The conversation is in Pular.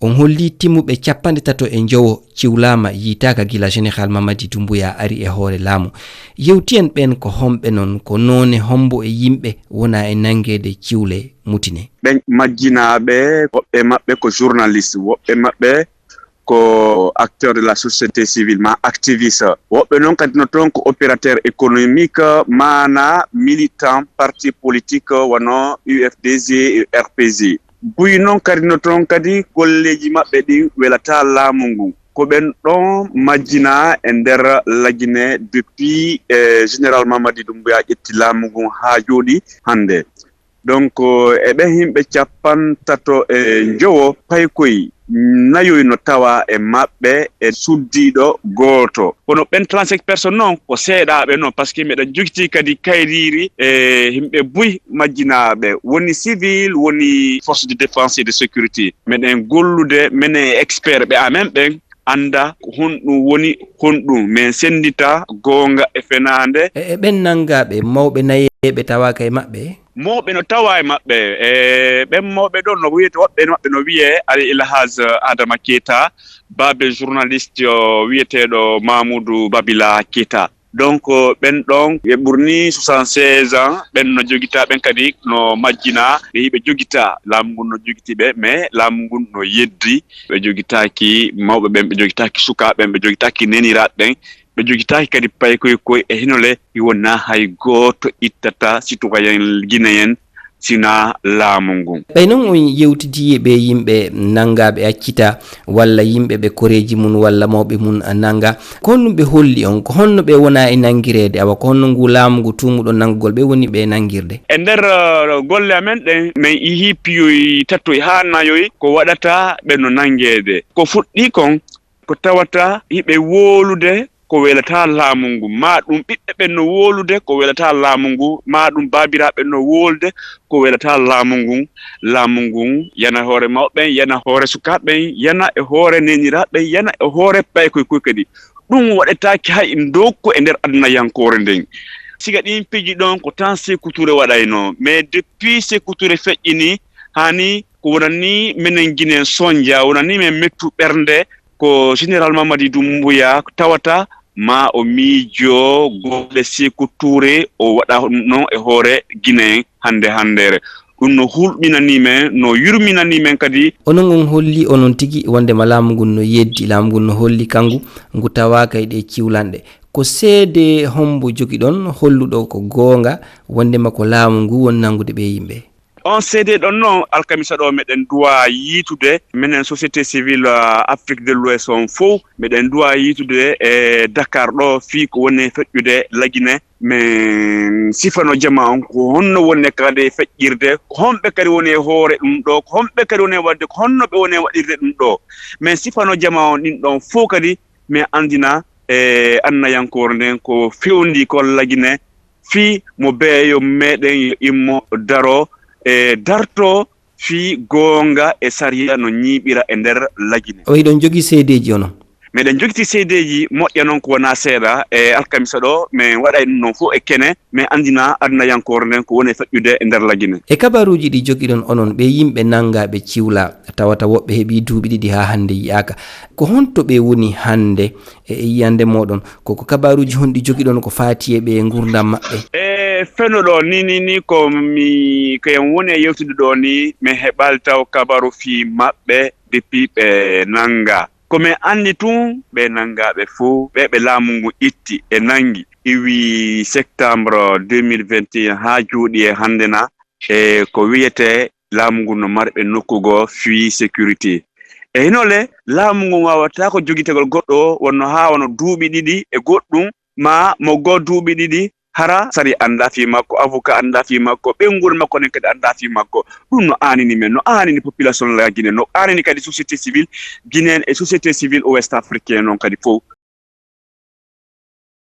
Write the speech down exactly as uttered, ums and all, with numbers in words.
On hollii timmuɓe cappanɗe tato e njowo ciwlaama yiytaaka gila Général Mamadi Doumbouya ari e hoore laamu. Yewtiyen ɓen ko homɓe non, ko noone hombo e yimɓe wona e nangeede ciwle mutine. Ɓen majjinaaɓe, woɓɓe maɓɓe ko journaliste, woɓɓe maɓɓe ko acteur de la société civile, ma activiste. Woɓɓe non kadi no toon ko opérateur économique, maana militant parti politique wano U F D G e R P G. Buy non kadi no toon kadi golleeji maɓɓe ɗi welataa laamu ngun. Ko ɓen ɗon majjinaa e nder Lagine depuis, eh, Général Mamadi Doumbouya ƴetti laamu ngun haa jooɗi hannde. Donc, e ɓen yimɓe cappantato e njowo, paykoy nayoy no tawaa e maɓɓe e suddiiɗo gooto. Kono ɓen trente-cinq personnes non, ko seeɗaaɓe non, parce que meɗen jogitii kadi kayriiri e yimɓe buy majjinaaɓe, woni civil, woni force de défense et de sécurité. Meɗen gollude, menen e expert ɓe amen ɓen, annda ko honɗum woni honɗum, men senndita goonga e fenaande. E, e ɓen nanngaaɓe, mawɓe nayeeɓe tawaaka e maɓɓe? Mawɓe no tawaa e maɓɓe. E ɓen mawɓe ɗon no wiyete, woɓɓe maɓɓe no wiyee Ali El Hadj Adama Keita, baabe journaliste o wiyeteeɗo Mamoudou Babila Keita. Donc, ɓen ɗon ɓe ɓurni soixante-seize ans, ɓen no jogitaa, ɓen kadi no majjinaa, ɓe hiɓe jogitaa, laamu ngun no jogiti ɓe, mais laamu ngun no yeddi, ɓe jogitaaki mawɓe ɓen, ɓe jogitaaki sukaaɓe ɓen, ɓe jogitaaki neeniraaɓe ɓen, ɓe jogitaaki kadi paykoy koy e hinole, i wonaa hay gooto ittata citoyen guinéen sinaa laamu ngun. Ɓay non on yewtidii e ɓee yimɓe nanngaaɓe accita, walla yimɓe ɓe koreeji mun walla mawɓe mun nannga, ko honɗum ɓe holli on? Ko honno ɓe wonaa e nanngireede? Awa, ko honno ngu laamu ngu tuumuɗon nanngugol ɓe woni ɓe nanngirde? E nder, uh, golle amen ɗen, men ihii piyoy tatoy haa nayoy ko waɗata ɓe no nanngeede. Ko fuɗɗii kon, ko tawata hiɓe wowlude ko welataa laamu ngu, maa ɗum ɓiɓɓe ɓen no wowlude ko welataa laamu ngu, maa ɗum baabiraaɓe no wowlude ko welataa laamu ngun. Laamu ngun yana hoore mawɓe ɓen, yana hoore sukaaɓe ɓen, yana e hoore neeniraaɓe ɓen, yana e hoore paykoy koy kadi. Ɗum waɗetaake hay ndokku e nder adunayankoore nden. Siga ɗin piiji ɗon ko tan Sekou Touré waɗaynoo, mais depuis Sekou Touré feƴƴini, hani ko wonani menen Guinée sonja, wonani men mettu ɓernde, ko Général Mamadi Doumbouya tawata ma o miijoo golle Sekou Touré o waɗa non e hoore Guinée hannde hanndeere. Ɗum no hulɓinanii men, no yurminanii men kadi. Onon on holli onon tigi wonndema laamu ngun no yeddi, laamu ngun no holli kangu ngu tawaaka e ɗee ciwlanɗe. Ko seede hombo jogiɗon holluɗo ko goonga wonndema ko laamu ngu woni nanngude ɓee yimɓe? On seede ɗon non, alkamisa ɗo meɗen duwa yiitude, menen société civile, euh, Afrique de l'Ouest on fow, meɗen duwa yiitude e Dakar ɗo fii ko woni feƴƴude Lagine. Men sifano jama on ko honno woni kadi feƴƴirde, ko honɓe kadi woni e hoore ɗum ɗo, ko honɓe kadi woni e waɗde, ko honno ɓe woni e waɗirde ɗum ɗo. Men sifano jama on ɗin ɗon fow kadi, men anndina e annayankoore nden ko fewndi kon Lagine, fii mo beeyo meɗen yo immo daro e darto fii goonga e sariya no ñiiɓira e nder Lagine. O hiɗon jogii seedeeji onon? Meɗen jogiti seedeeji moƴƴa non ko wonaa seeɗa. E alkamisa ɗo, men waɗay ɗum non fow e kene, men anndina adunayankoore nden ko woni e feƴƴude e nder Lagine. E kabaruuji ɗi jogiɗon onon, ɓee yimɓe nanngaaɓe ciwlaa, tawata woɓɓe heɓii duuɓi ɗiɗi haa hannde yi'aaka. Ko honto ɓe woni hannde e, e yiyannde mooɗon? Ko, ko kabaruuji honɗi jogiɗon ko faati e ɓe ngurndan maɓɓe? E feno ɗo, ni, ni, ni ko mi, ko en woni e yewtude ɗo ni, mi heɓaali taw kabaru fii maɓɓe depuis ɓe nanngaa. Ko men anndi tun, ɓee nanngaaɓe fow, ɓee ɓe laamu ngu itti e nanngi, iwii septembre deux mille vingt et un haa jooɗii e hannde na, e ko wiyetee laamu ngun no mari ɓe nokku goo fii sécurité. E hinole, laamu ngun waawataa ko jogitegol goɗɗo wonno haa wano duuɓi ɗiɗi e goɗɗum, maa mo goo duuɓi ɗiɗi, hara sari anndaa fii makko, avocat anndaa fii makko, ɓeynguure makko nden kadi anndaa fii makko. Ɗum no aanini men, no aanini population la Guinée, no aanini kadi société civile guinéenne e société civile ouest africaine on kadi fow.